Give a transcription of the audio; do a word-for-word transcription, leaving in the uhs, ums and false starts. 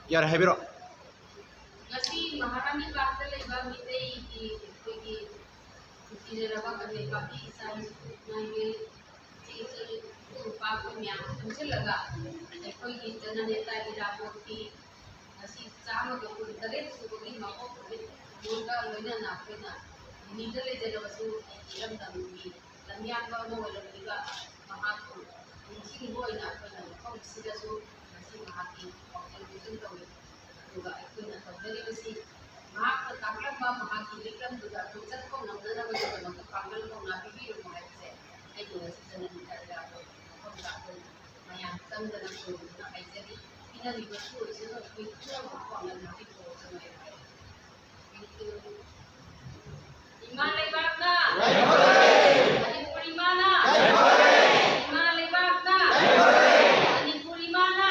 ꯌꯥꯔꯦ, ꯍꯥꯏꯕꯤꯔꯛꯑꯣ꯫ ꯉꯁꯤ ꯃꯍꯥꯔꯥꯅꯤ ꯄꯥꯔꯛꯇ ꯂꯩꯕ ꯃꯤꯇꯩꯒꯤ ꯑꯩꯈꯣꯏꯒꯤ ꯅꯨꯡꯁꯤꯖꯔꯕ ꯀꯪꯂꯩꯄꯥꯛꯀꯤ ꯏꯆꯥ ꯏꯁꯨ ꯏꯃꯥ ꯏꯕꯦꯜ ꯏꯆꯦ ꯏꯆꯜ ꯏꯄꯨ ꯏꯄꯥ ꯑꯩꯈꯣꯏ ꯃꯌꯥꯝ ꯄꯨꯟꯁꯤꯜꯂꯒ ꯑꯩꯈꯣꯏꯒꯤ ꯖꯅꯅꯦꯇꯥ ꯏꯔꯥꯕꯣꯠꯀꯤ ꯉꯁꯤ ꯆꯥꯝꯃꯒ ꯀꯨꯟ ꯇꯔꯦꯠ ꯁꯨꯕꯒꯤ ꯃꯄꯣꯛ ꯅꯨꯃꯤꯠ ꯀꯨꯟꯒ ꯂꯣꯏꯅꯅ ꯑꯩꯈꯣꯏꯅ ꯗꯤꯜꯂꯤꯗ ꯂꯩꯖꯔꯕꯁꯨ ꯑꯩꯒꯤ ꯏꯔꯝꯗꯝꯒꯤ ꯂꯝꯌꯥꯟꯕ ꯑꯃ ꯑꯣꯏꯔꯝꯂꯤꯕ ꯃꯍꯥꯛꯄꯨ ꯅꯤꯡꯁꯤꯡꯕ ꯑꯣꯏꯅ ꯑꯩꯈꯣꯏꯅ ꯃꯐꯝꯁꯤꯗꯁꯨ ꯉꯁꯤ ꯃꯍꯥꯛꯀꯤ ꯄꯥꯎꯖꯦꯜ ꯄꯤꯖꯟ ꯇꯧꯏ꯫ ꯑꯗꯨꯒ ꯑꯩꯈꯣꯏꯅ ꯇꯧꯖꯔꯤꯕꯁꯤ ꯃꯍꯥꯛꯅ ꯇꯥꯛꯂꯝꯕ ꯃꯍꯥꯛꯀꯤ ꯂꯤꯛꯂꯝꯗꯨꯗ ꯑꯩꯈꯣꯏ ꯆꯠꯄ ꯉꯝꯅꯅꯕꯒꯤꯗꯃꯛꯇ ꯄꯥꯡꯒꯜ ꯊꯧꯅꯥ ꯄꯤꯕꯤꯔꯝꯃꯣ ꯍꯥꯏꯕꯁꯦ ꯑꯩꯒꯤ ꯉꯁꯤ ꯖꯅꯅꯤ ꯀꯔꯤꯌꯥꯕꯨ ꯃꯐꯝꯗ ꯑꯩꯈꯣꯏ ꯃꯌꯥꯝ ꯆꯪꯗꯅ ꯈꯨꯔꯨꯝꯗꯨꯅ ꯍꯥꯏꯖꯔꯤ꯫ ꯄꯤꯅꯔꯤꯕꯁꯨ ꯑꯣꯏꯁꯅꯨ, ꯑꯩꯈꯣꯏ ꯄꯨꯝꯅꯃꯛ ꯃꯐꯝ ꯑꯃꯗ ꯃꯇꯤꯛ ꯄꯣꯛꯆꯕ ꯍꯥꯏꯕ ꯍꯥꯏ꯫ ꯏꯃꯥ ꯂꯩꯕꯥꯛꯅ ꯃꯅꯤꯄꯨꯔ ꯏꯃꯥꯅ ꯏꯃꯥ ꯂꯩꯕꯥꯛꯅ ꯃꯅꯤꯄꯨꯔ ꯏꯃꯥꯅ